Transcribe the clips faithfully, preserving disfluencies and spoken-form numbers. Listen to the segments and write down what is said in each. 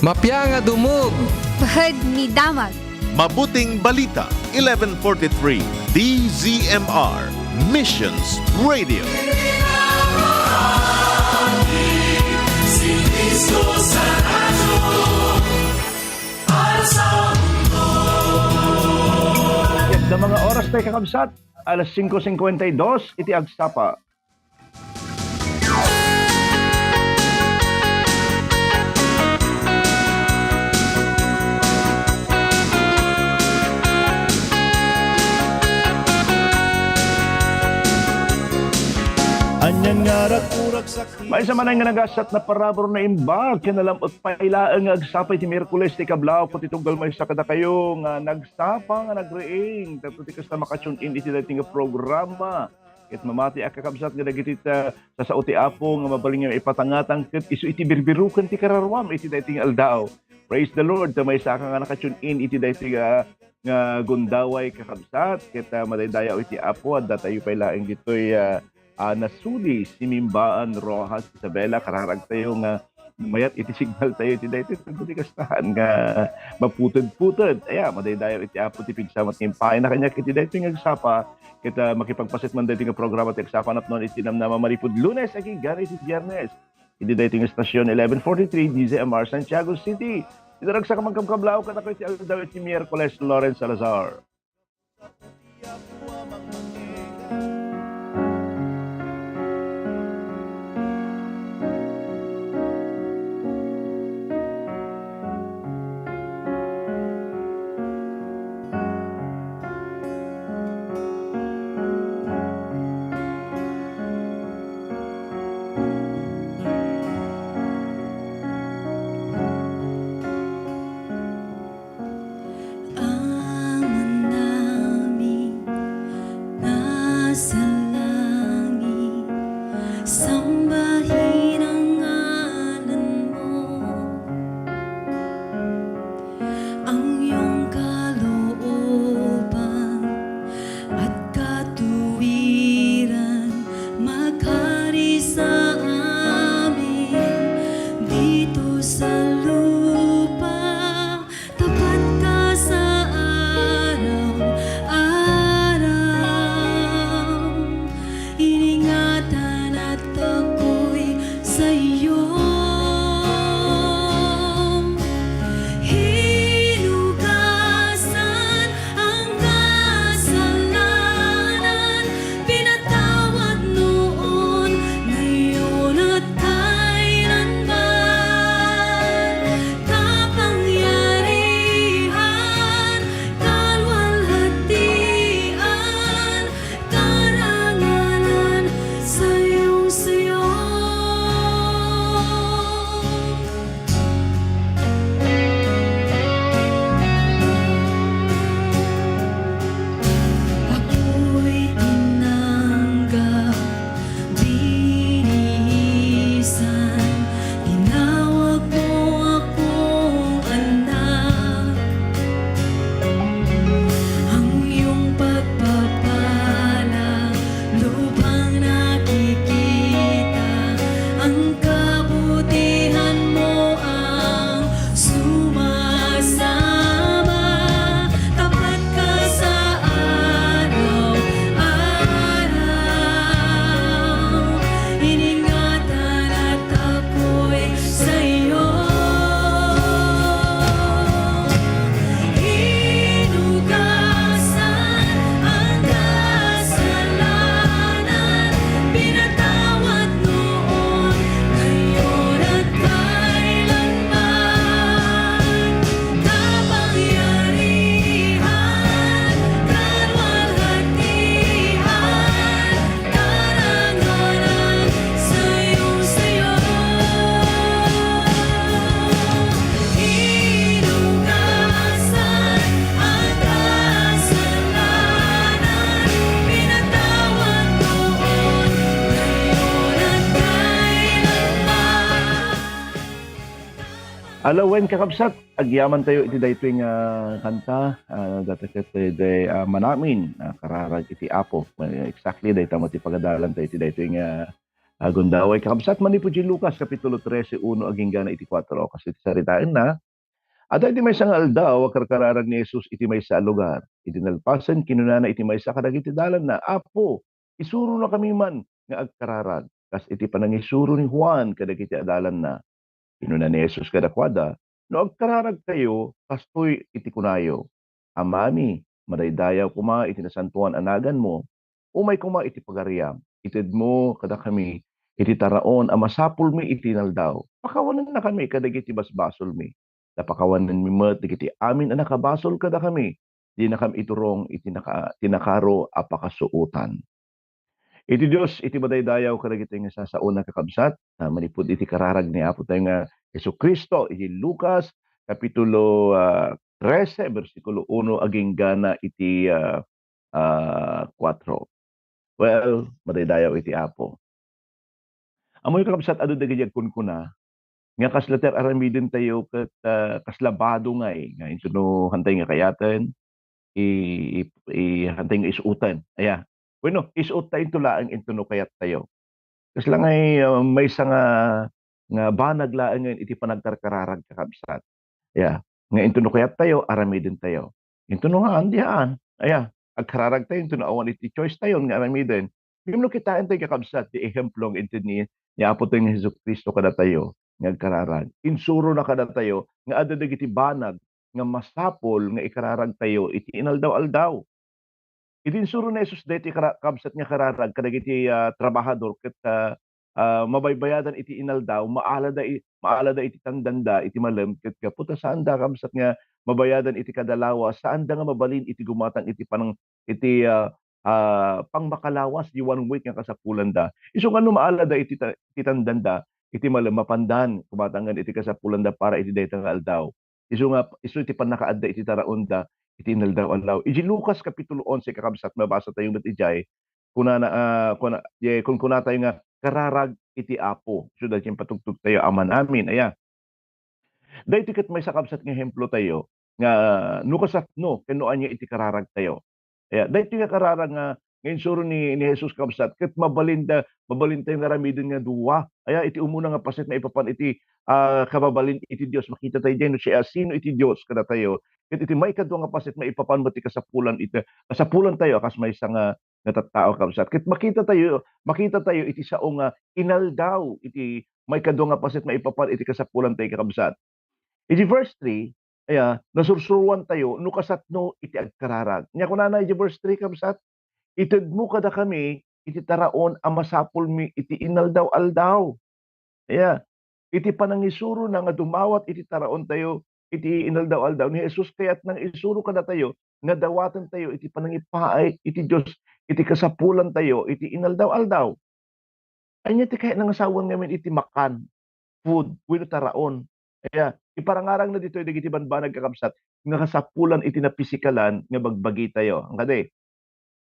Mapia nga dumog. Pahad ni damag. Mabuting Balita, eleven forty-three, D Z M R, Missions Radio. Ket da mga oras tayo, kakabsat, alas singko singkwenta y dos iti agsapa. Anian nga ragurag sakit. Maysa manen nga nagasat, naparabur, naimbag ken nalam-ek pay laeng nga agsapa iti Miyerkules ti kablaw, ket iti tunggal maysa kadakayo nga nagsapa nga nagriing, tapno ti kasta maka-tune in iti daytoy nga programa. Ket mamati a, kakabsat, nga dagiti ta-, sa sao ti Apo nga mabalin nga maipatangatang ket isu iti birbiroken ti kararuam iti daytoy nga aldaw. Praise the Lord, ta maysaka nga naka-tune in iti daytoy nga, nga gundaway, kakabsat, ket, ah, madaydayaw iti Apo. Adda tayo pay laeng ditoy, ah, ah, nasuli, Simimbaan Rojas Isabela, kararag tayo nga mayat iti signal tayo iti daytoy, tapno ti kastahan nga maputed-puted. Aya, madaydayaw iti Apo ti pigsamat nga impaayna kaniak iti daytoy nga agsapa, ket, ah, makipagpaset man daytoy nga programa ti agsapa napnon iti namnama manipud Lunes agingga iti Biernes. Iti daytoy nga estasyon, eleven forty-three D Z M R Santiago City. Iti naragsak a mangkabkablaw kadakayo iti aldaw iti Miyerkules, Lawrence Salazar. Ama namin, nasa langit, sambahin ang ngalan mo. Ang iyong kalooban at katuwiran maghari sa amin dito sa lupa. Tapat ka sa araw-araw. Iningatan at ako'y sa iyo. Hinugasan ang kasalanan, pinatawad noon, ngayon at kailanman. Kapangyarihan, kalwalhatian, karangalan sa iyong Sion. Ako'y tinanggap, binihisan, tinawag mo akong anak. Ang iyong pagpapala, lubhang nakikita, ang kabutihan mo ang sumasama. Tapat ka sa araw-araw, iningatan at ako'y sa iyo. Hinugasan ang kasalanan, pinatawad noon, ngayon at kailanman. Kapangyarihan, kalwalhatian, karangalan sa iyong Sion. Hinugasan ang kasalanan, pinatawad noon, ngayon at kailanman. Alawen, kakabsat, agyaman tayo iti daytoy nga kanta, ah, dataket, eh, day, ah, manamin, ah, kararag iti Apo. Well, exactly, dayta met ti pagadalan tayo iti daytoy nga, Agundaway, kakabsat, manipud idiay Lucas, Kapitulo trese, uno agingga na iti kuatro. Kas iti saritaenna, adda iti maysa nga aldaw, agkarkararag ni Jesus iti maysa a lugar. Idi nalpasen, kinunana iti maysa kadagiti adalanna, "Apo, isuronakami man nga agkararag, kas iti panangisuro ni Juan kadagiti adalanna." Kinuna ni Jesus kadakuada, "No agkararagkayo, kastoy iti kunayo, 'Amami, madaydayaw koma iti nasantoan a naganmo. Umay koma iti pagariam. Itedmo kadakami iti taraon a masapulmi iti inaldaw. Pakawanennakami kadagiti basbasolmi. Ta pakawanenmi met dagiti amin a nakabasol kadakami. Dinakam iturong iti naka-, ti nakaro a pakasuotan." Iti Dios iti madaydayaw kadagiti nga sasaona, kakabsat, a manipud iti kararag ni Apo tayo nga Jesu-Cristo, iti Lucas, Kapitulo, ah, trese, bersikulo uno, agingga na iti, ah, ah, kuatro. Well, madaydayaw iti Apo. Ammoyo, kakabsat, adu dagiti agkunkuna nga kasla ti ar-aramidentayo ket, ah, kasla bado ngay nga intono hantay nga kayaten, i-, i-, i-, hantay nga isuoten. Aya. Wenno, isuottayo into laeng intono kayattayo. Kasla ngay, ah, maysa nga, nga banag laengen iti panagkarkararag, kakabsat. Aya. Nga intono kayattayo, aramidentayo. Intono haan, di haan. Aya. Agkararagtayo intono awan iti choice tayo nga aramiden. Ngem no kitaentayo, kakabsat, ti ehemplo nga inted ni, ni Apo tayo nga Jesu-Cristo kadatayo nga agkararag. Insurona kadatayo nga adda dagiti banag nga masapul nga ikararagtayo iti inaldaw-aldaw. Idi insuro ni Jesus daytoy kara-, kabsat nga kararag kadagiti, ah, trabahador ket, ah, ah, mabaybayadan iti inaldaw, maalada i-, maalada iti tandanda iti malem ket gapu ta saanda, kabsat, nga mabayadan iti kada lawas, saanda nga mabalin iti gumatang iti panang-, iti, ah, ah, pangmakalawas di one week nga kasapulanda. Isu nga no maalada iti ta-, iti tandanda iti malem, mapandan gumatangen iti kasapulanda para iti dayta nga aldaw. Isu nga, isu ti pannakaadda iti taraonda iti inaldaw-aldaw. Iti Lucas Kapitulo onse, kakabsat, mabasa tayo met idiay, kunana, ah, kuna-, ye, kunkunatayo nga, "Kararag iti Apo." Isu daytoy impatugtogtayo amin-amin. Aya. Daytoy ket maysa, kabsat, nga ehemplo tayo nga no kasatno ken no ania iti kararagtayo. Aya, daytoy nga kararag nga, nga insuro ni, ni Jesus, kabsat, ket mabalinda, mabalintayo nga aramiden nga dua. Aya, iti umuna nga paset maipapan iti, ah, kababalin iti Dios. Makita tayo diay no siasino iti Dios kadatayo. Ket iti maikadua nga paset maipapan met ti kasapulan iti, kasapulantayo a kas maysa nga, nga tattao, kabsat. Ket makita tayo, makita tayo iti sao nga inaldaw iti maikadua nga paset maipapan iti kasapulantayo, kakabsat. Iti verse three, aya, nasursuroantayo no kasatno iti agkararag. Nia kunana iti verse three, kabsat, "Itedmo kadakami iti taraon a masapulmi iti inaldaw-aldaw." Aya, iti panangisurona nga dumawat iti taraontayo iti inaldaw-aldaw, ni Jesus kayatna nga isuro kadatayo nga dawatentayo iti panangipaay iti Dios iti kasapulantayo iti inaldaw-aldaw. Ania ti kayatna nga sawen ngamin iti makan, food, wenno taraon? Aya, iparangarangna ditoy dagiti banbanag, kakabsat, nga kasapulan iti napisikalan nga bagbagitayo. Ang kadi,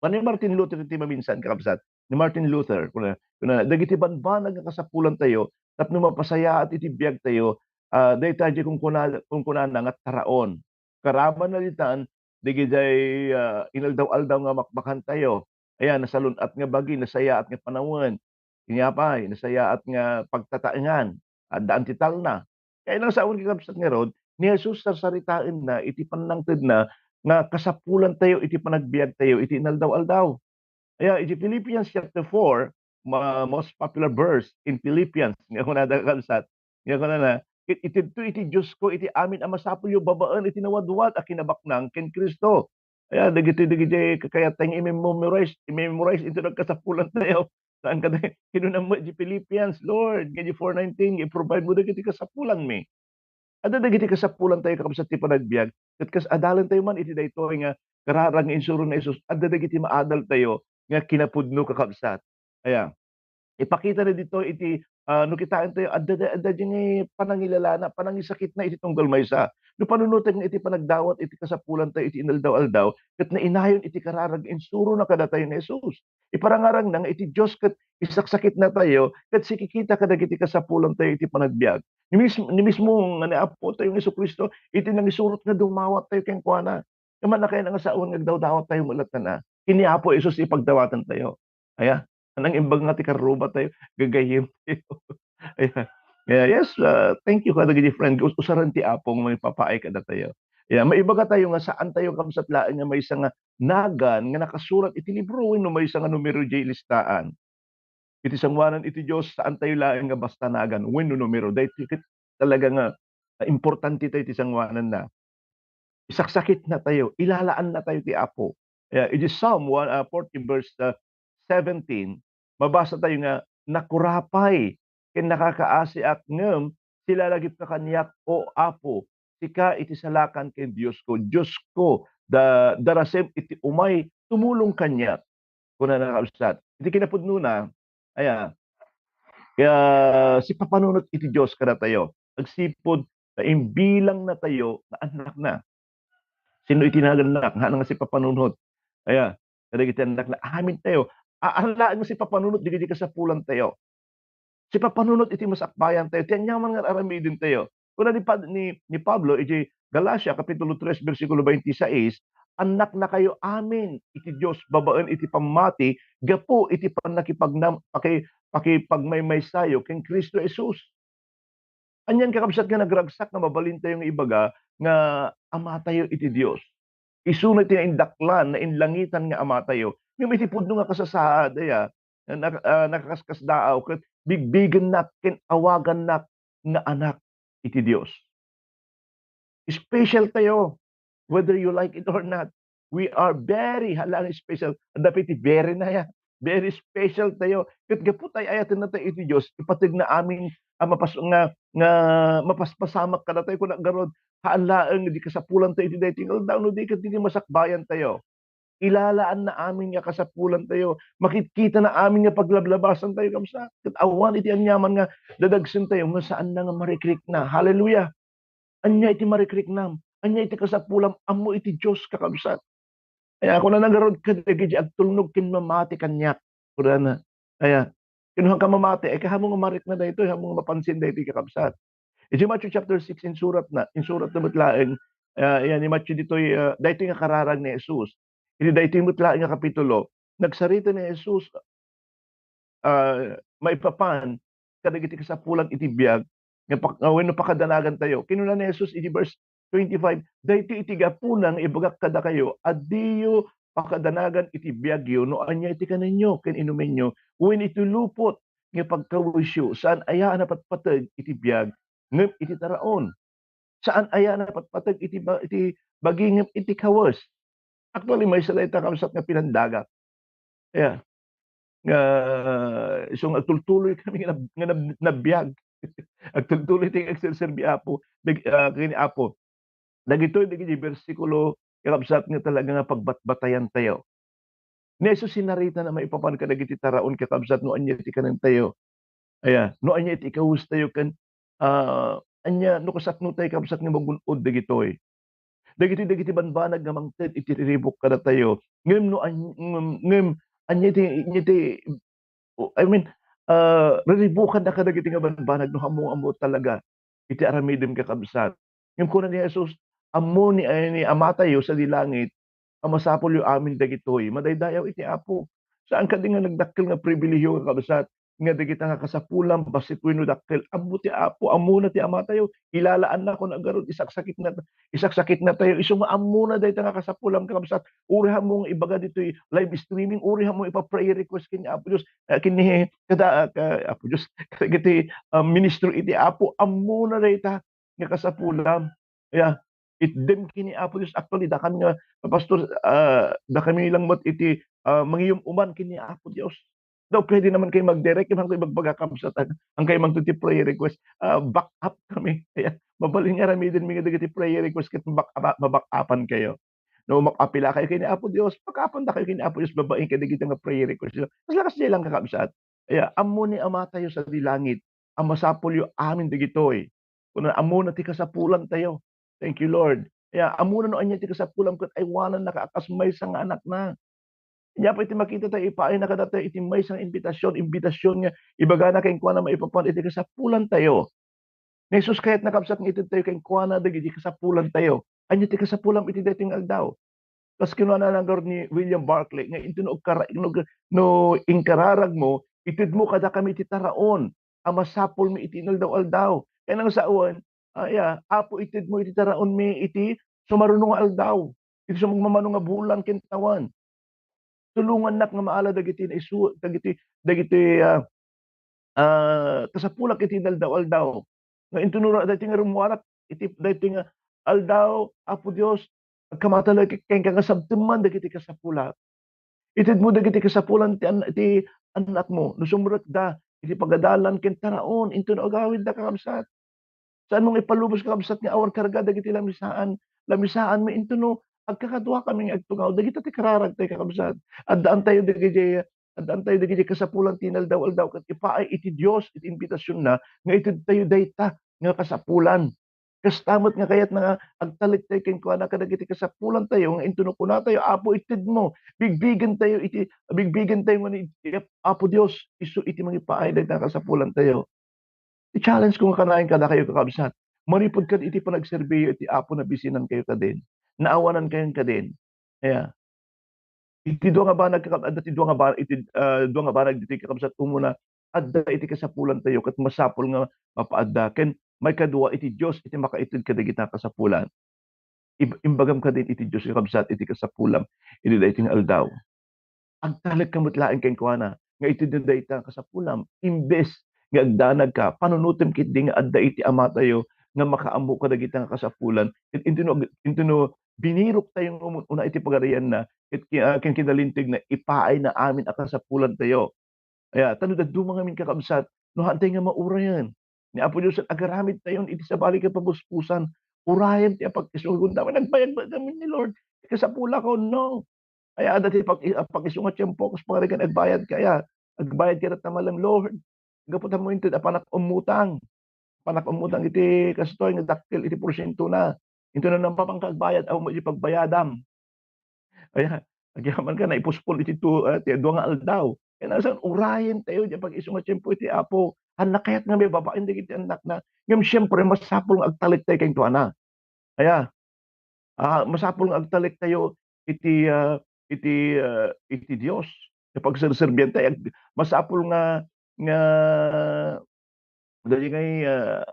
Ni Martin Luther ti maminsan, kakabsat. Ni Martin Luther, kuna, kuna, dagiti banbanag nga kasapulantayo tapno mapasayaat iti biagtayo, ah, dayta diay kunkuna-, kunkunana nga taraon. Karamanna ditan, dagiti, ah, inaldaw-aldaw nga makmakantayo. Ayan, nasalun-at nga bagi, nasayaat nga panawen. Inya pay, nasayaat nga pagtataengan. Addaan ti talna. Kayatna nga sawen, kakabsat, ngarud, ni Jesus sarsaritaenna iti pannangtedna nga kasapulantayo iti panagbiagtayo iti inaldaw-aldaw. Aya, iti Philippians chapter four, ma-, most popular verse in Philippians, nga kunada, kakabsat, nga kunana, "Ket itedto iti Diosko iti amin a masapulyo babaen iti nawadwad a kinabaknang ken Cristo." Aya, dagiti, dagiti kakayat tayo nga i-memorize, i-memorize iti nagkasapulantayo. Saan ka tayo? Kinuna met iti Philippians, "Lord, nga iti four nineteen, nga i-provide mo dagiti kasapulanmi." Adda dagiti kasapulantayo, kakabsat, ti panagbiag. Ket kas adalentayo man iti daytoy nga kararag nga insuro ni Jesus, adda dagiti maadaltayo nga kinapudno, kakabsat. Aya. Ipakita na ditoy iti, ah, no kitaentayo, adda, adda diay panangilalana, panangisakitna iti tunggal maysa. No panunoten nga iti panagdawat iti kasapulantayo iti inaldaw-aldaw, ket nainayon iti kararag insurona kadatayo ni Jesus. Iparangarangna nga iti Dios ket isaksakitnatayo, ket sikikita kadagiti kasapulantayo iti panagbiag. Ni mis-, ni mismo nga ni Apo tayo nga Jesu-Cristo, iti nangisurot nga dumawattayo kenkuana. Nga mannakayan nga sawen nga agdawdawattayo met latta na. Ken ni Apo Jesus ipagdawatantayo. Aya? Nang imbag nga ti karruba tayo, gagayyem tayo. Ayan. Yeah, yes, uh, thank you kadagiti friend. Us-, usaren ti Apo nga mangipapaay kadatayo. Yeah, maibaga tayo nga saan tayo kabsat laeng nga maysa nga nagan nga nakasurat iti libro wenno maysa nga numero diay listaan. Iti sangoanan iti Dios, saan tayo laeng nga basta nagan wenno numero. Daytoy ket talaga nga, ah, importante tayo iti sangoananna. Isaksakit na tayo, ilalaan na tayo ti Apo. Kaya iti Psalm one, ah, forty verse, ah, seventeen, mabasa tayo nga, "Nakurapay ken nakakaasiak, ngem silalagipka kaniak, O Apo, sika iti salakan ken Diosko. Diosko, da-, darasem iti umay, tumulong kaniak." Kunana, kabsat. Iti kinapudnona, aya, kaya sipapanunot iti Dios kadatayo. Agsipud ta imbilang na tayo nga annakna. Sino iti nagannak? Nga, nga sipapanunot. Aya, kadagiti annakna, amin tayo. A-, laeng nga sipapanunot dagiti kasapulan tayo. Sipapanunot iti masakbayan tayo. Ti aniaman nga aramiden tayo. Kuna ni Pab-, ni, ni Pablo iti Galacia, Kapitulo tres, bersikulo twenty-six, "Annaknakayo amin iti Dios babaen iti pammati gapu iti pannakipagnam-, paki-, pakipagmaymaysayo ken Cristo Jesus." Anian, kakabsat, nga nagragsak nga mabalintayo nga ibaga nga amatayo iti Dios. Isuna ti naindaklan, nainlangitan nga amatayo. Ngem iti pudno nga kasasaad, aya, na-, ah, nakaskasdaaw, ket bigbigennak ken awagannak nga anak iti Dios. Special tayo, whether you like it or not. We are very, hala, special. Adda pay ti very na ya. Very special tayo. Ket gapu ta ay-ayatenna tayo iti Dios, ipategna amin a mapas-, nga, nga mapaspasamak kadatayo, kuna garud, haan laeng di kasapulan tayo iti daytoy nga aldaw, no di ket iti masakbayan tayo. Ilalaanna amin nga kasapulan tayo. Makitkitana amin nga paglablabasan tayo, kabsat. Ket awan iti aniaman nga dadagsen tayo nga saanna nga marikrikna. Hallelujah! Ania iti marikriknam? Ania iti kasapulam? Ammo iti Dios, kakabsat. Aya, kunana ngarud kadagiti agtulnog ken mamati kaniak. Kunana, aya, ken no haanka mamati, ay, kaammo nga marikna daytoy, ammo nga mapansin daytoy, kakabsat. Iti Matthew chapter six, insuratna, insuratna met laeng, ah, yan, ni Matthew ditoy, ah, daytoy nga kararag ni Jesus. Iti daytoy met laeng nga kapitulo, nagsarita ni Jesus, ah, maipapan kadagiti kasapulan iti biag nga pak-, nga wenno pakadanagan tayo. Kinuna ni Jesus iti verse twenty-five, "Daytoy iti gapuna nga ibagak kadakayo, adiyo pakadanagan iti biagyo no ania iti kanenyo ken inumenyo, wen iti lupot nga pagkawisyo, saan aya a napatpateg iti biag ngem iti taraon. Saan aya a napatpateg iti ba-, iti bagi ngem iti kawes." Actually, maysa dayta, kabsat, nga pinandagak. Yeah. Nga, isu nga agtultuloy kami nga nab-, nga nab-, nabiag. Agtultuloy ti agserserbi Apo, dag-, ah, kini Apo. Dagitoy dagiti bersikulo, kakabsat, nga talaga nga pagbatbatayan tayo. Ni Jesus sinaritana maipapan kadagiti taraon, kakabsat, no ania ti kanentayo. Aya, no ania ti ikawestayo ken, ah, ania no kasano tayo, kabsat, nga magun-od dagitoy. Dagitoy dagiti banbanag nga mangted iti riribuk kadatayo. Ngem no an-, ngem, ngem ania ti, ania ti, I mean, ah, riribukanda kadagiti nga banbanag no ammo, ammo talaga iti aramidem, kakabsat. Ngem kuna ni Jesus, ammo ni, ni Amatayo sadi langit a masapulyo amin dagitoy. Madaydayaw iti Apo. Saan kadi nga nagdakkel nga pribilehiyo, kakabsat, nga dagita nga kasapulam, bassit wenno dakkel, ammo ti Apo, ammona ti Amatayo. Ilalaanna, kuna garud, isaksakitna, isaksakitna tayo. Isu nga ammona dayta nga kasapulam, kakabsat. Uray ammo nga ibaga ditoy live streaming, uray ammo ipa-prayer request ken ni Apo Dios, ah, ken ni, kada, ah, ka-, Apo Dios, kadagiti, ah, ministro iti Apo, ammona dayta nga kasapulam. Ya, itdem ken ni Apo Dios. Actually, dakami nga, Pastor, ah, dakami lang met iti, ah, mangiyum-uman ken ni Apo Dios. Daw pwede naman kayo mag-direct, yung kayo magbaga, kabsat, ang, ang kayo mang ti prayer request, ah, back up kami. Kaya, mabalin nga aramiden mi nga dagiti prayer request ket back up, maback upan kayo. No, mapapila kayo ken ni Apo Dios, back upan da kayo ken ni Apo Dios, babaen kayo dagiti nga prayer request. Kas lakas di lang, kakabsat. Kaya, ammo ni Amatayo sadi langit, a masapulyo amin dagitoy. Kuna, ammona ti kasapulantayo. Thank you, Lord. Kaya, ammona no ania ti kasapulam ket aywananna ka a kas maysa nga anakna. Ania pay ti makita tayo, ipaayna kadatayo iti maysa nga imbitasyon, imbitasyon nga ibagana kenkuana maipapan iti kasapulantayo. Ni Jesus kayatna, kabsat, nga ited tayo kenkuana dagiti kasapulantayo. Ania ti kasapulam iti daytoy nga aldaw? Kas kinunana ngarud ni William Barclay, nga inton no agkara-, no, no inkararagmo, itedmo kadakami iti taraon a masapulmi iti inaldaw-aldaw. Kayatna nga sawen, ah, ya, Apo, itedmo iti taraonmi iti sumaruno nga aldaw, iti sumagmamano nga bulan ken tawen. Tulongannak nga maala dagiti naisu-, dagiti, dagiti, ah, ah, kasapulak iti inaldaw-aldaw. Nga inton no, daytoy nga rummuarak iti daytoy nga aldaw, Apo Dios, agkamatalag kenka nga sabtem man dagiti kasapulak. Itedmo dagiti kasapulan ti an-, ti annakmo no sumrekda iti pagadalan ken taraon inton no agawidda, kakabsat. Saanmo nga ipalubos, kakabsat, nga awan karga dagiti lamisaan. Lamisaanmi inton no agkakaduakami nga agtungaw. Dagita ti kararagtayo, kakabsat. Addaantayo dagiti, addaantayo dagiti kasapulan ti inaldaw-aldaw ket ipaay iti Dios iti imbitasionna nga itedtayo dayta nga kasapulan. Kasta met nga kayatna nga agtalektayo kenkuana kadagiti kasapulantayo nga inton no kunatayo, "Apo, itedmo." Bigbigentayo iti, bigbigentayo nga ni Apo Dios isu iti mangipaay dayta nga kasapulantayo. I-challenge ko nga kanayon kadakayo, kakabsat, manipud kad iti panagserbiyo iti Apo, nabisinankayo kadin, naawanankayon kadin. Aya. Iti dua nga banag, kakab-, adda ti dua nga ba-, iti, ah, dua nga banag ditoy, kakabsat, umuna, adda iti kasapulantayo ket masapul nga mapaadda. Ken maikadua, iti Dios iti makaited kadagita kasapulan. Ib-, imbagam kadin iti Dios, kakabsat, iti kasapulam iti daytoy nga aldaw. Agtalekka met laeng kenkuana nga itedna dayta nga kasapulam. Imbes nga agdanagka, panunotem ketdi nga adda iti Amatayo nga makaammo kadagita nga kasapulan. Ket inton no, inton no biniroktayo nga umuna iti Pagarianna, ket ki-, ah, ken kinalinteg na ipaayna amin a kasapulantayo. Aya, ta no dadduma ngamin, kakabsat, no haantay nga maurayen ni Apo Dios, agaramidtayon iti sabali ket pabusbusan. Urayen ti apag-isu, gundaway, nagbayad met ngamin ni Lord. Kasapulak, no? Aya, adda ti pag-, apag-isu nga tiempo, kas pangarigan, agbayad kaya. Agbayad kaya ta malem, Lord. Gapu ta mo inted, apanak ummutang. Apanak ummutang iti kastoy nga dakkel iti porsientona. Inton no, napapangka agbayad, awan mo iti pagbayadam. Aya, agyamanka, naipuspon iti tu-, ah, ti dua nga aldaw. Ken saan, urayentayo diay apag-isu nga tiempo iti Apo. Haanna kayat nga mababain dagiti annakna. Ngem siempre, masapul nga agtalektayo kenkuana. Aya, ah, masapul nga agtalektayo iti, ah, iti, ah, iti Dios. Iti pagserserbiantayo, ag-, masapul nga, nga, dagiti, ah,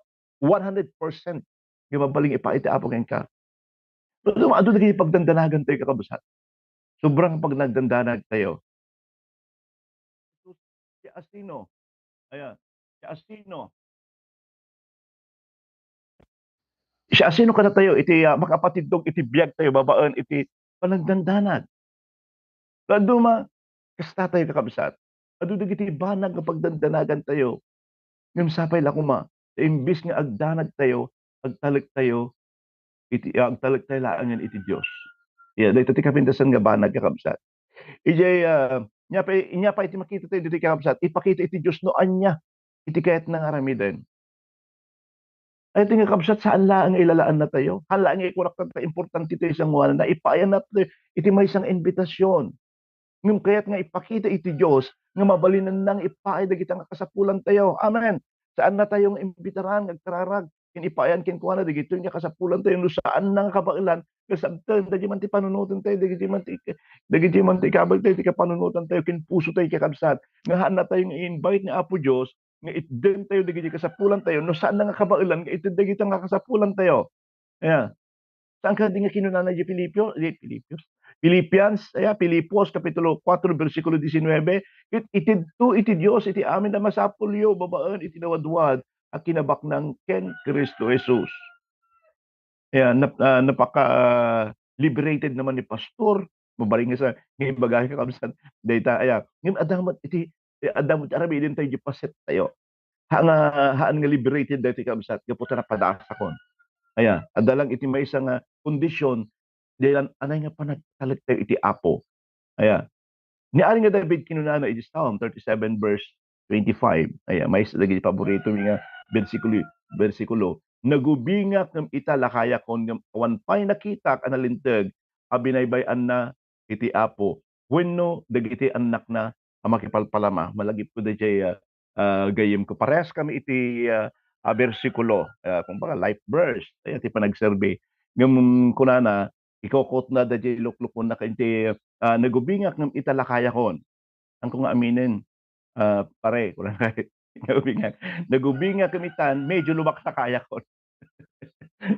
one hundred percent nga mabalin nga ipaay ti Apo kenka. Pero adu dagiti pagdandanagantayo, kakabsat. Sobrang pagdandanagantayo. Siasino? Aya, siasino? Siasino kadatayo iti, ah, makapatindog iti biagtayo babaen iti panagdandanag? Dadduma, kastatayo, kakabsat. Adu dagiti banag nga pagdandanagantayo. Ngem sapay la koma, ta imbes nga agdanagtayo, agtalektayo iti, agtalektayo laengen iti Dios. Ya, dayta ti kapintasan nga banag, kakabsat. Idiay, ah, nia pay, nia pay ti makitatayo ditoy, kakabsat, ipakita iti Dios no ania iti kayatna nga aramiden. Ay, ti nga, kabsat, saan laeng nga ilalaannatayo. Haan laeng nga ikurakta ta importante tayo sangoanan, na ipaayannat iti maysa nga imbitasyon. Ngem kayat nga ipakita iti Dios nga mabalinanna nga ipaay dagita nga kasapulantayo. Amen. Saannatayo nga imbitaran nga agkararag ken ipaayan kenkuana dagitoy nga kasapulantayo no saanna nga kabaelan nga sabten dagiti man ti panunotentayo, dagiti man ti, dagiti man ti kabaeltayo, ti kapanunotantayo ken pusotayo, kakabsat, nga haannatayo nga i-invite ni Apo Dios nga itdentayo dagiti kasapulantayo no saanna nga kabaelan nga ited dagita nga kasapulantayo. Aya. Saan kadi nga kinunana di Filipio, di Filipios? Philippians, aya, Filipos, Kapitulo kuatro, bersikulo disinnuebe, "Ket itedto iti Dios iti amin a masapulyo babaen iti nawadwad a kinabaknang ken Cristo Jesus." Aya, nap-, ah, napaka-liberated naman ni Pastor. Mabalin nga sa, nga imbagayo, kakabsat, dayta, aya. Ngem adda met iti, adda met aramidentayo di paset tayo. Ha nga, haan nga liberated daytoy, kabsat, gapu ta napadasakon. Aya, adda lang iti maysa nga kondisyon, diay lan-, anay nga panagtalektayo iti Apo. Aya, ni Ari nga David kinunana iti Psalm thirty-seven verse twenty-five. Aya, maysa dagiti paboritomi nga bersikulo, bersikulo, "Nagubingak ngem ita lakayakon, ngem awan pay nakitak a nalinteg a binaybay-anna iti Apo wenno dagiti annakna a makipalpalama." Malagipko daydiay, ah, ah, gayyemko. Parehas kami iti, ah, ah, bersikulo, ah, kumbaga, life verse, aya ti panagserbi. Ngem kunana, Ikokotna daydiay luklukonna ken ti, ah, "Nagubingak ngem ita lakayakon." Haanko nga aminen, ah, pare, kunana, "Nagubingak. Nagubingak ngem ita, medyo lumak lakayakon."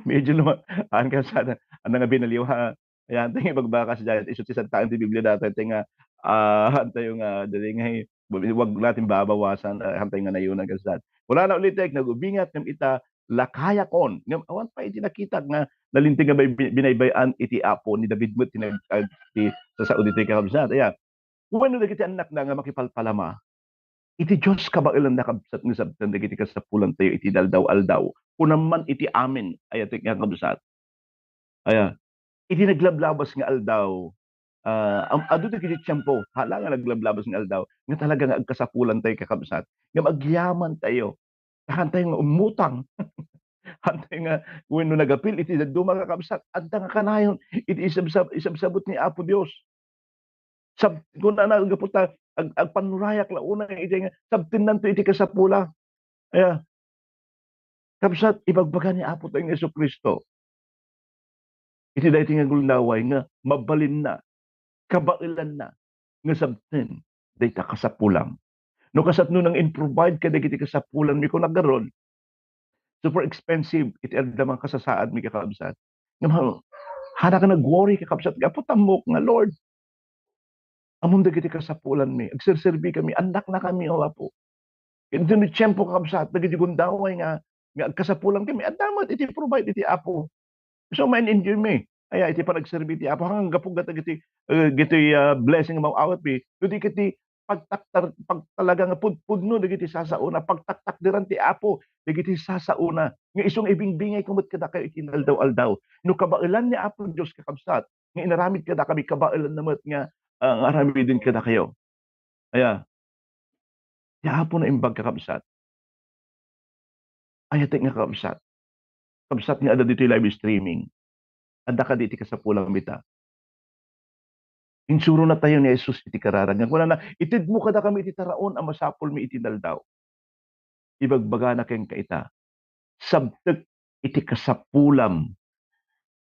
Medyo lumak, haan ka sana, haan nga binaliw, ha? Ayan, tayo nga ibagbakas dyan, isu ti santaen ti Biblia dati, tayo nga, ah, haan tayo nga, dali nga, eh, wag natin babawasan, ah, haan tayo nga nayunan ka sa. Kunana ulit, eh, "Nagubingak ngem ita, lakayakon." Ngem awan pay iti nakitak nga nalinteg nga bay-, bi-, binaybay-an iti Apo ni David met ti nag-, ag-, ti sasao ditoy kakabsat. Ayan. Wenno dagiti annakna nga makipalpalama iti Dios kabaelanna, kabsat, nga sabten dagiti kasapulantayo iti inaldaw-aldaw. Kunam man iti amin, aya ti nga kabsat. Aya, iti naglablabas nga aldaw, ah, am-, adu dagiti tiempo, hala nga naglablabas nga aldaw, nga talaga nga agkasapulantayo, kakabsat, nga agyamantayo. Haantayo nga ummutang. Haantayo nga wenno nagapil iti dadduma, kakabsat, adda nga kanayon iti isabsab-, isabsabut ni Apo Dios. Sab-, kunana, gapu ta ag-, agpannurayak la unay iti nga sabtennanto iti kasapula. Aya, kabsat, ibagbaga ni Apo tayo nga Jesu-Cristo iti daytoy nga gundaway nga mabalinna, kabaelanna nga sabten dayta kasapulam. No kasatno nang improvide kadagiti kasapulanmi, kuna garud, super expensive iti adda nga kasasaadmi, kakabsat. Ngem ha-, haanka nag-worry, kakabsat, nga, "Apo, tammok nga, Lord. Ammom dagiti kasapulanmi, agserserbi kami, annakna kami, O Apo." Iti no tiempo, kakabsat, dagiti gundaway nga, nga agkasapulan kami, adda met iti provide iti Apo. So, ma-enjoy mi. Aya, iti panagserbi ti Apo, hanggapu gata iti, eh, giti, ah, blessing nga maawat mi. No di ket ti pagtaktar-, pagtalaga nga pudpudno dagiti sasaona, pagtaktakderan ti Apo dagiti sasaona. Nga isu nga ibingbingayko met kadakayo iti inaldaw-aldaw. No kabaelan ni Apo Dios, kakabsat, nga inaramid kadakami, kabaelanna met nga, ah, nga aramiden kadakayo. Aya, ti Apo naimbag, kakabsat. Ayatek nga kabsat. Kabsat nga adda ditoy live streaming. Adda kadi iti kasapulam ita? Insurona tayo ni Jesus iti kararag. Nga kunana, "Itedmo kadakami iti taraon a masapulmi iti inaldaw." Ibagbagana kenka ita, "Sabtek iti kasapulam."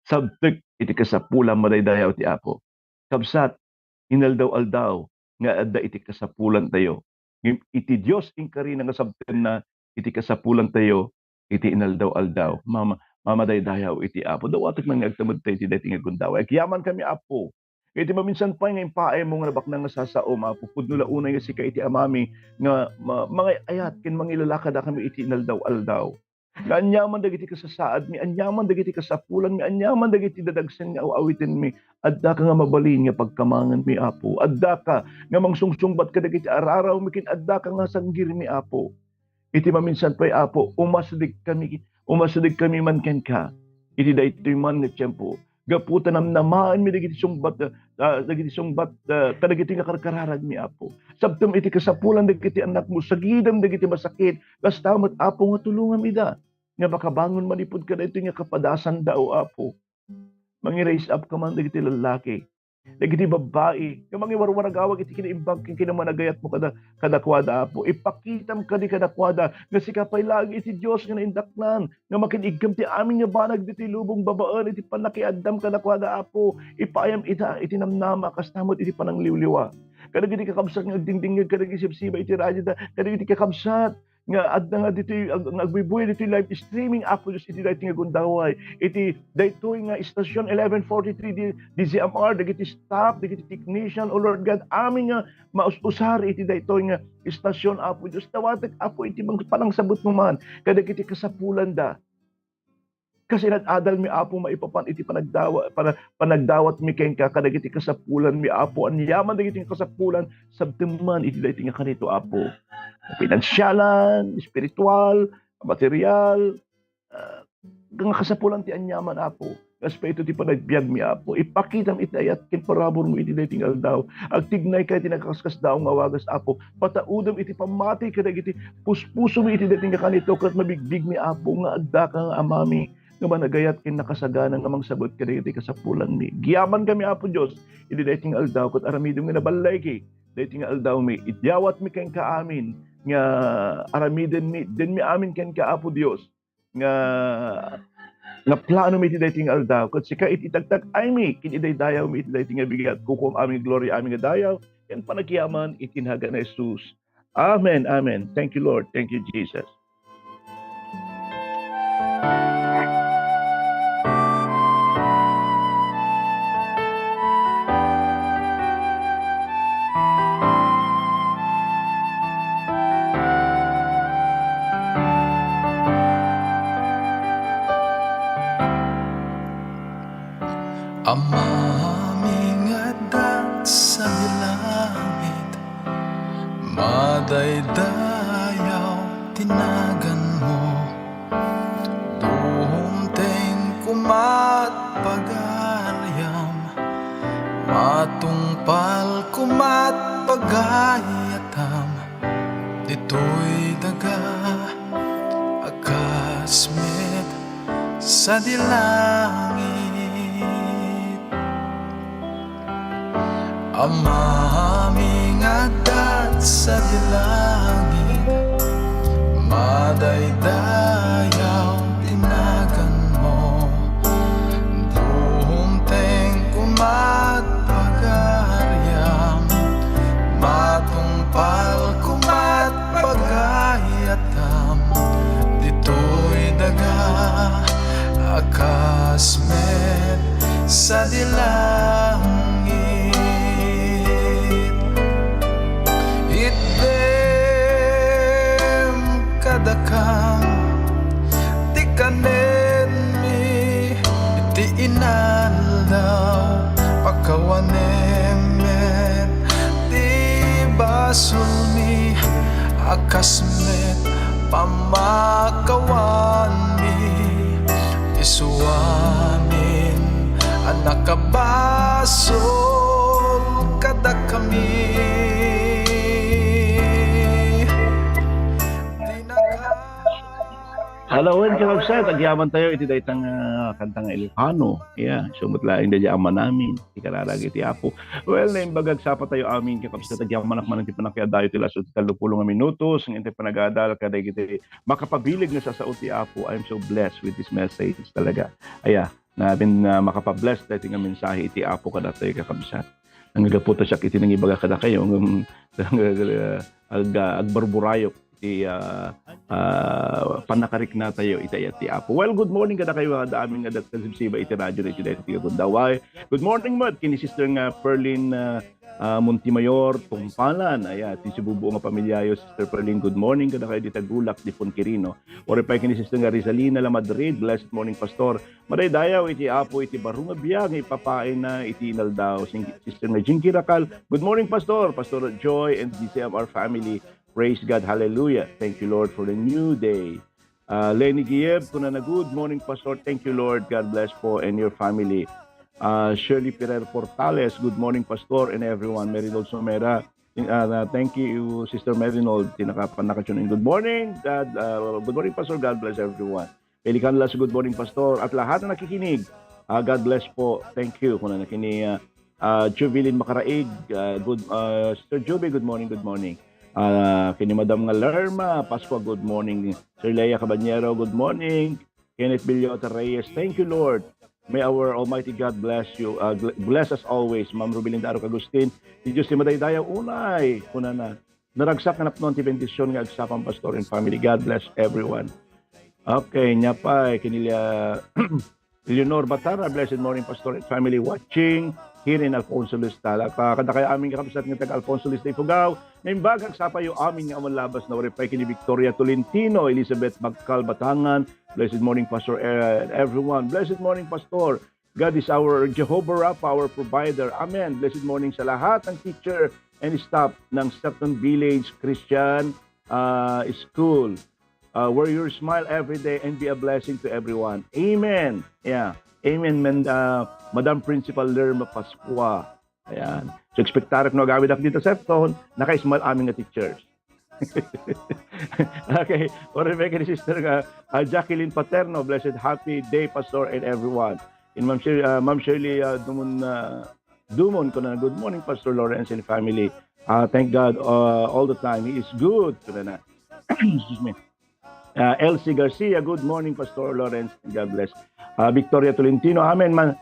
Sabtek iti kasapulam, madaydayaw ti Apo. Kabsat, inaldaw-aldaw nga adda iti kasapulantayo. Ngem iti Dios inkarina nga sabtenna iti kasapulantayo iti inaldaw-aldaw. Mama-, mamadaydayaw iti Apo. Dawatek man nga agtamedtayo iti daytoy nga gundaway. Agyaman kami, Apo. Iti maminsan pay nga impaaymo nga nabaknang nga sasaom, Apo, pudno la unay nga sika iti Amami nga ma-, mangay-ayat ken mangilalakad a kami iti inaldaw-aldaw. Nga aniaman dagiti kasasaadmi, aniaman dagiti kasapulanmi, aniaman dagiti dadagsen nga aw-awitenmi, addaka nga mabalin nga pagkamanganmi, Apo. Addaka nga mangsungsungbat kadagiti ararawmi ken addaka nga sanggirmi, Apo. Iti maminsan pay, Apo, umasdek kami, umasdek kami man kenka iti daytoy man nga tiempo. Gapu ta namnamaenmi dagiti sungbat, ah, dagiti sungbat, ah, kadagiti nga karkararagmi, Apo. Sabtem iti kasapulan dagiti annakmo, sagidem dagiti masakit, kasta met, Apo, nga tulongam ida nga makabangon manipud kadaytoy nga kapadasanda, O Apo. Mangi-raise up ka man dagiti lallaki, dagiti babbai, nga mangiwarwaragawag iti kinaimbag ken kinamanagayatmo kada-, kadakuada, Apo. Ipakitam kadi kadakuada nga sika pay laeng iti Dios nga naindaklan, nga makin-iggem ti amin nga banag ditoy lubong babaen iti pannakiaddam kadakuada, Apo. Ipaayam ida iti namnama, kasta met iti panangliwliwa. Kadagiti kakabsat nga agdingdingngeg kadagiti sibsiba iti radioda, kadagiti kakabsat nga adda nga ditoy ag-, nga agbuybuya ditoy live streaming, Apo Dios, iti daytoy nga gundaway, iti daytoy nga estasion eleven forty-three D-, D Z M R, dagiti staff, dagiti technician, O Lord God, amin nga maus-usar iti daytoy nga estasion, Apo Dios. Dawatek, Apo, iti mang-, panangsabutmo man kadagiti kasapulanda. Kas inad-adalmi, Apo, maipapan iti panagdawa-, pana-, panagdawatmi kenka kadagiti kasapulanmi, Apo. Aniaman dagiti kasapulan, sabtem man iti daytoy nga kanito, Apo. Pinansialan, espiritual, material, ah, nga kasapulan ti aniaman, Apo. Nga espiritu ti panagbiagmi, Apo. Ipakitam iti ayat ken paraburmo iti daytoy nga aldaw. Agtignayka iti nakaskasdaaw nga wagas, Apo. Pataudem iti pammati kadagiti puspusomi iti daytoy nga kanito, ket mabigdegmi, Apo, nga addaka nga Amami nga managayat ken nakasagana nga mangsabet kadagiti kasapulanmi. Agyaman kami, Apo Dios, iti daytoy nga aldaw, ket aramidem nga naballigi daytoy nga aldawmi. Idyawatmi kenka amin nga aramidenmi, denmi amin kenka, Apo Dios, nga nga plano mi iti daytoy nga aldaw, ket sika iti tagtag-aymi ken idaydayawmi iti daytoy nga bigat. Kukuam amin nga gloria, amin nga dayaw, ken panagyaman iti nagan ni Jesus. Amen, amen. Thank you, Lord. Thank you, Jesus. Amami nga adda sadi langit, madaydayaw ti naganmo. Dumteng komat pagariam, matungpal komat pagayatam. Ditoy daga a kas met sadi langit. Amami nga adda sadi langit, madaydayaw ti naganmo. Dumteng komat pagariam, matungpal komat pagayatam. Ditoy daga a kas met sadi langit. Itdem kadakam ti kanenmi iti inaldaw, pakawanem met ti basolmi a kas met pammakawanmi. Isu amin a nakabasol kadakami. Dinaka- Hello, and kakabsat, agyaman tayo iti dayta nga kanta nga Ilocano. Yeah, sumut laeng daydi a manamin, ikararag iti Apo. Well, naimbag agsapa tayo amin, kakabsat, agyamanak man iti pannakayadayo ti laso ti tallopulo nga minutos, nga iti panagadal, kadagiti makapabileg nga sasao ti Apo. I'm so blessed with this message talaga. Aya, nabin, ah, makapabless daytoy nga mensahe iti Apo kadatayo, kakabsat. Nanggapu ta siak iti nangibaga kadakayo, ngem, ag-, agbarburayok iti, ah, ah, pannakariknatayo iti ayat ti Apo. Well, good morning kadakayo, adda amin nga adda sibsiba iti radio iti daytoy nga gundaway. Good morning met ken ni Sister nga Perlin, ah, ah, Montemayor, Tumpalan. Aya, ti sibubuo nga pamilyayo, Sister Perlin, good morning kadakayo dita Gulak, Dipon Quirino. Uray pay ken ni Sister nga Rizalina La Madrid, blessed morning, Pastor. Madaydayaw iti Apo iti baro nga biag nga ipapaayna iti inaldaw. Sing-, Sister nga Jinky Racal, good morning, Pastor. Pastor Joy and D C M R family, praise God, hallelujah. Thank you, Lord, for the new day. Ah, Lenny Gieb, kunana, "Good morning, Pastor. Thank you, Lord. God bless po and your family." Ah, Shirley Ferrer Portales, "Good morning, Pastor, and everyone." Mary Dulce Mera, ah, na, "Thank you, Sister Mary Nold." Tinakapan nakatune in. "Good morning, God, ah, good morning, Pastor. God bless everyone." Pelican Las, "Good morning, Pastor. At lahat na nakikinig. Ah, God bless po. Thank you." Kunana ken ni, ah, ah, Jubilin Makaraig, ah, good, ah, Sister Juby, good morning, good morning. Ah, ken ni Madam nga Lerma Pascua, good morning. Sir Lea Cabañero, good morning. Kenneth Villota Reyes, thank you, Lord. May our Almighty God bless you, uh, gl-, bless us always. Ma'am Rubilinda Arroc Agustin, "Ti Dios ti madaydayaw unay," kunana. Naragsak nga napnuan ti bendision nga agsapam, Pastor and family. God bless everyone. Okay, nia pay, ken ni Leonor Batara, "Blessed morning, Pastor and family, watching here in Alfonso Listala." Ka-, kadakayo amin nga kabsat nga taga Alfonso Listala, Ifugao, naimbag agsapayo amin nga awan labas na uray pay ken ni Victoria Tolentino, Elizabeth Bagcal, Batangan. "Blessed morning, Pastor, eh, and everyone." Blessed morning, Pastor. God is our Jehovah Rapha, our provider. Amen. Blessed morning sa lahat ng teacher and staff ng Stepton Village Christian, ah, School. Ah, where you smile every day and be a blessing to everyone. Amen. Yeah. Amen, man, ah, Madam Principal Lerma Pascua. Ayan. So, expectarak no agawid ak dita, Stepton, naka-smile amin nga teachers. Okay. Uray pay ken ni Sister nga, ah, Jacqueline Paterno, "Blessed, happy day, Pastor, and everyone." In Ma'am Shir-, ah, Ma'am Shirley, ah, Dumon, ah, Dumon, kunana, "Good morning, Pastor Lawrence and family. Ah, thank God, ah, all the time. He is good." Kunana. Excuse me. Ah, Elsie Garcia, good morning, Pastor Lawrence. God bless. Ah, Victoria Tolentino, amen. Man,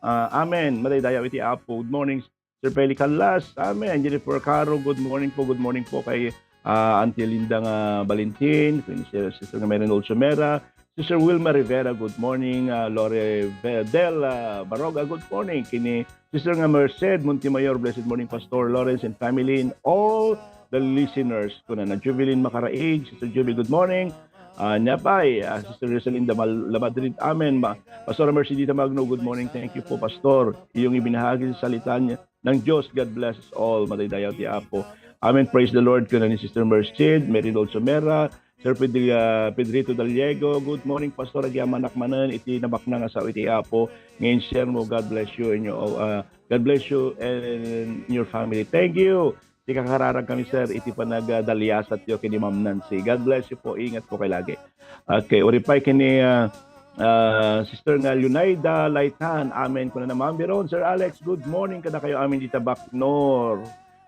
ah, amen. Madaydayaw iti Apo. Good morning, Sir Feli Callas. Amen. Jennifer Caro, good morning po. Good morning po kay, ah, Auntie Linda nga Valentin, kay Sir, Sister nga Mary Nolsomera, Sister Wilma Rivera, good morning. Ah, Lore Ve-, Del, ah, Baroga, good morning. Kini Sister nga Merced Montemayor, blessed morning, Pastor Lawrence and family, and all the listeners. Kuna na Jubilin Makaraig, Sister Juby, good morning. Ah, Nyapay, ah, Sister Rosalinda Mal-, La Madrid, amen. Ma-, Pastora Mercedita Magno, good morning. Thank you po, Pastor. Iyong ibinahagi sa salita niya ng Diyos. God bless us all. Madaydayaw ti Apo. Amen. Praise the Lord. Kuna ni Sister Merced, Mary Dulcimera, Sir Pedri-, ah, Pedrito Daliego, good morning, Pastor. Agyamanak manen iti nabaknang a sao iti Apo nga in-share mo. God bless you and your, ah, God bless you and your family. Thank you. Ti kakararag kami, sir, iti panagdaliasatyo ken ni Ma'am Nancy. God bless you po. Ingat po kayo lagi. Okay, uripay ken ni, ah, ah, Sister nga Leonida Laitan. Amen. Kuna na Ma'am Biron, Sir Alex, good morning kadakayo amin dita Bacnor,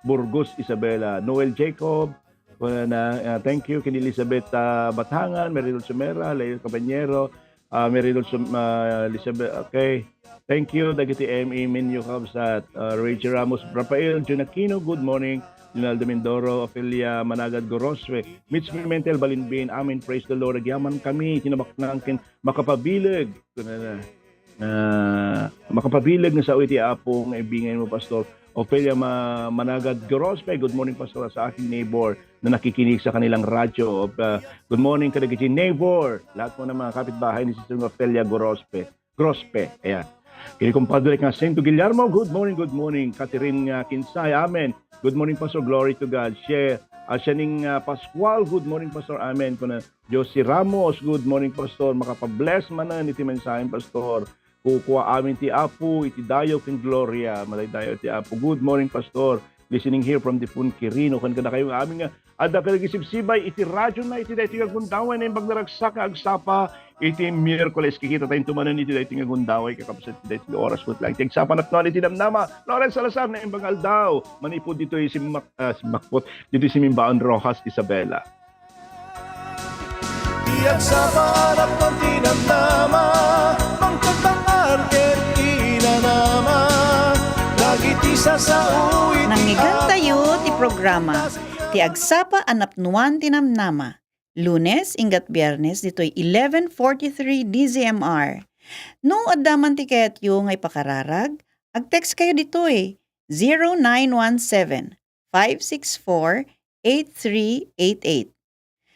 Burgos, Isabela. Noel Jacob, kuna na, ah, thank you. Ken ni Elizabeth, ah, Batangan, Mary Dulcimera, Leo Caballero, ah, Mary Dulcim-, ah, Elizabeth, okay. Thank you, dagiti M E Minyo Kabsat, ah, Reggie Ramos, Rafael Junakino, good morning. Junaldo Mindoro, Ophelia Managad Gorospe, Mitch Pimentel Balinbin, amin, praise the Lord. Agyaman kami, tinabaknang ken makapabileg. Kuna na, ah, makapabileg nga sao iti Apo nga ibingay mo, Pastor. Ophelia Ma-, Managad Gorospe, good morning, Pastor, sa aking neighbor na nakikinig sa kanilang radyo. Ah, good morning kadagiti neighbor. Lahat po ng mga kapitbahay ni Sister Ophelia Gorospe. Grospe. Ayan. Kini kumpadre nga Santo Guillermo, good morning, good morning. Catherine nga Kinsay, amen. Good morning, Pastor. Glory to God. Share, ah, Shaning, ah, Pascual, good morning, Pastor. Amen. Kuna Josie Ramos, good morning, Pastor. Makapabless manen iti mensahen, Pastor. Kukua amin ti Apo, iti dayo ken gloria. Madaydayaw ti Apo. Good morning, Pastor. Listening here from the Quirino. Ken kadakayo nga amin nga adda kadagiti sibsibay iti radyo na iti daytoy nga gundaway, Naimbag nga Ragsak nga agsapa iti Miyerkules. Kikita tayo tumanen iti daytoy nga gundaway, kakabsat, iti daytoy nga oras met laeng ti agsapa napnuan iti namnama. Lawrence Salazar, Naimbag nga Aldaw, manipud ditoy Simmak-, ah, Simmakpot, ditoy Simimbaon, Roxas, Isabela. Ti agsapa a napnuan ti namnama, mangted bang-ar ket inanama, dagiti sasao iti Nangngegentayo ti programa, Ti Agsapa a Napnuan ti Namnama, Lunes, inggat Biernes, ditoy eleven forty-three D Z M R. No adda man ti kayatyo nga ipakararag, ag-text kayo ditoy, zero nine one seven, five six four, eight three eight eight.